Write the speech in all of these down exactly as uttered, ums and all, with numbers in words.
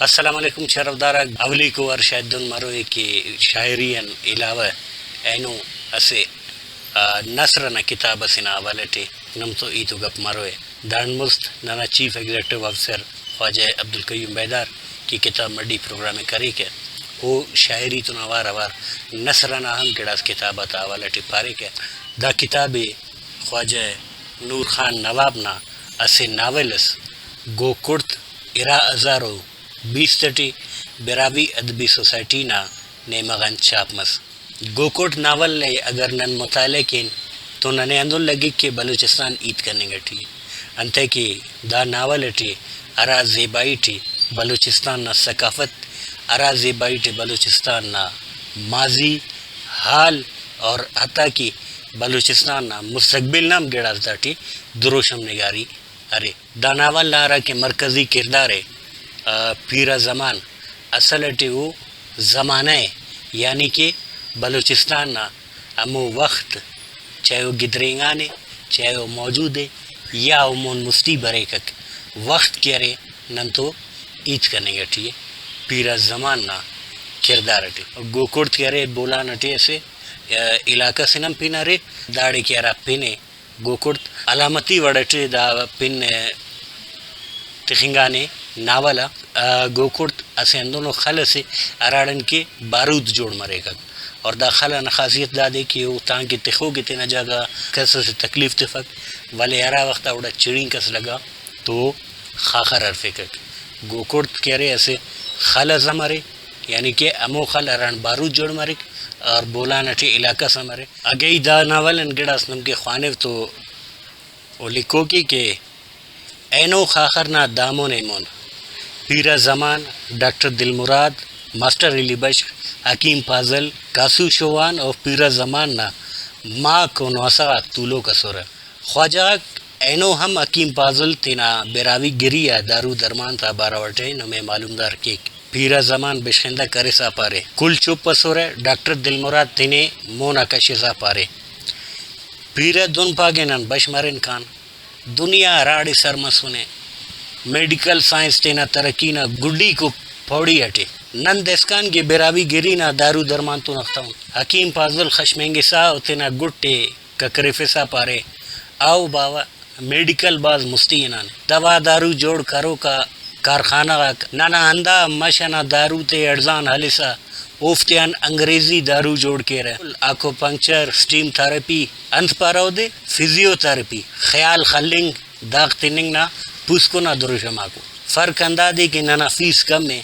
السلام علیکم شرفدار آک، اولیکو وار شاید دن مروئے کہ شاعری آن علاوہ اینو اسہ، آ، نثر ئنا کتاب ئسے نا حوالہ ٹی نم تو ہیت و گپ مروئے۔ داڑان مست ننا چیف ایگزیکٹو آفیسر خواجہ عبدالقیوم بیدار کہ کتاب مڈی پروگرام ءِ کریکہ، او شاعری تون اوار اوار نثر ئنا ہم گڑاس کتاب آتا حوالہ ٹی پاریکہ۔ دا کتاب ءِ خواجہ نور خان نواب نا اسہ ناول ئس گوکڑت ارا ہزار و بیست ٹی براہوئی ادبی سوسائٹی نا نیمہ غان چھاپ مس۔ گوکوٹ ناول ءِ اگر نن مطالعہ کین تو ننے ہندن لگک کہ بلوچستان ہیت کننگ ٹی ءِ، انتئے کہ دا ناول ٹی ہرا زیبائی ٹی بلوچستان نا ثقافت، ہرا زیبائی ٹی بلوچستان نا ماضی، حال اور حتیٰ کہ بلوچستان نا مستقبل نا ہم گڑاس داٹی دروشم نگاری ارے۔ دا ناول نا ہرا کہ مرکزی کردار ءِ، آ، پیرا زمان، اصل ٹی او زمانہ ءِ، یعنی کہ بلوچستان نا ہمو وخت، چاہے او گدرینگانے، چاہے او موجود ءِ، یا او مون مستی بریکک، وخت کہ ارے نن تو ہیت کننگ ٹی ءِ، پیرا زمان نا کردار ٹی۔ گوکڑت کہ ارے بولان ٹی اسہ، آ، علاقہ سے نن پن ارے، داڑے کہ ہرا پن ءِ گوکڑت علامتی وڑ ئٹی دا پن ءِ تخنگانے۔ ناول آ، آ، گوکڑت اسہ ہندنو خل ئسے ہراڑان کہ بارود جوڑ مریکک، اور دا خل ئنا خاصیت دادے کہ او تانکہ تخوک ءِ تینا جاگہ غا کس ئسے تکلیف تفک، ولے ہرا وخت اوڑا چڑینک ئس لگا تو خاخر ہرفیکک۔ گوکڑت کہ ارے اسہ خل ئس ہم ارے، یعنی کہ ہمو خل ہران بارود جوڑ مریک اور بولان ٹی علاقہ ئس ہم ارے۔ اگہ ای دا ناول آن گڑاس نم کہ خوانو تو او لکھوک ءِ کہ اینو خاخر نا دامون ایمون، پیرہ زمان، ڈاکٹر دلمراد، ماسٹر علی بخش، حکیم فاضل، قاسو شوان و پیرہ زمان نا ماک و نواسہ غاک تولوک ئسرہ۔ خواجہ غاک اینو ہم حکیم فاضل تینا براہوئی گری آ دارو درمان تا بارو ٹی نمے معلومدار کیک۔ پیرہ زمان بشخندہ کرسا پارے، کل چپ ئسرہ، ڈاکٹر دلمراد تینے مون آ کشسا پارے، پیرہ دن پاگہ نن بش مرین کان۔ دنیا ہراڑے سر مسنے، میڈیکل سائنس تینا ترقی نا گڈیکو پوڑی اٹے۔ نن داسکان کہ براہوئی گری نا دارو درمان تون اختون۔ حکیم فاضل خشمینگسا و تینا گٹ ءِ ککرفسا پارے، او باوہ، میڈیکل بھاز مستی ہنانے۔ دوا دارو جوڑ کروکا کارخانہ غاک ننا ہندا مش ئنا دارو تے اڑزان ہلسا اوفتیان انگریزی دارو جوڑ کیرہ۔ آکوپنکچر، اسٹیم تھراپی، انت پارہ اودے؟ فزیو تھراپی، خیال خلنگ، داغ تننگ نا پوسکن آ دروشم آکو۔ فرق ہندادے کہ ننا فیس کم ءِ،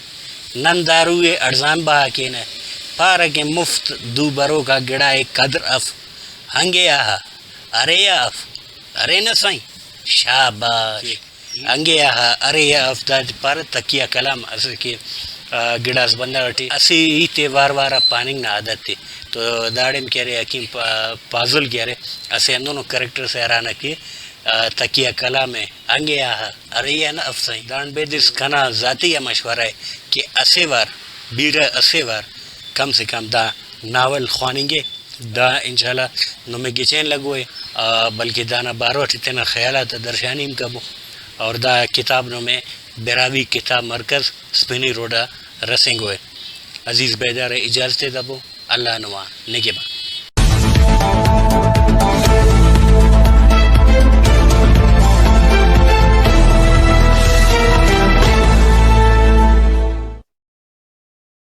نن دارو ءِ اڑزان بہا کینہ، پارہ کہ مفت دو بروک آ گڑا ءِ قدر اف۔ ہنگے آہا، ارے آ اف، ارے نہ سائیں، شاباش۔ ہنگے آہا، ارے آ اف، داٹی پارہ تقیہ کلام، اسہ کہ، آ، گڑاس بندغ ٹی اسہ ہیت ءِ وار وار آ پاننگ نا عادت ءِ۔ تو داڑے کہ ارے حکیم پا-، پازل کہ ارے، اسہ ہندنو کریکٹر سے ہرانا کہ، آ، تقیہ کلام ءِ، ہنگے آہا، ارے آ نہ اف سائیں۔ داڑان بیدس کنا ذاتی آ مشورہ ءِ کہ اسہ وار، بیرہ اسہ وار کم سے کم دا ناول خواننگے۔ دا انشاءاللہ نمے گچین لگوئے، آ، بلکہ دانا بارو ٹی تینا خیالات درشانی ہم کبو، اور دا کتاب نمے براہوئی کتاب مرکز اسپینی روڈ آ رسینگوئے۔ عزیز بیدار ءِ اجازت ءِ دبو، اللہ نما نگہبان۔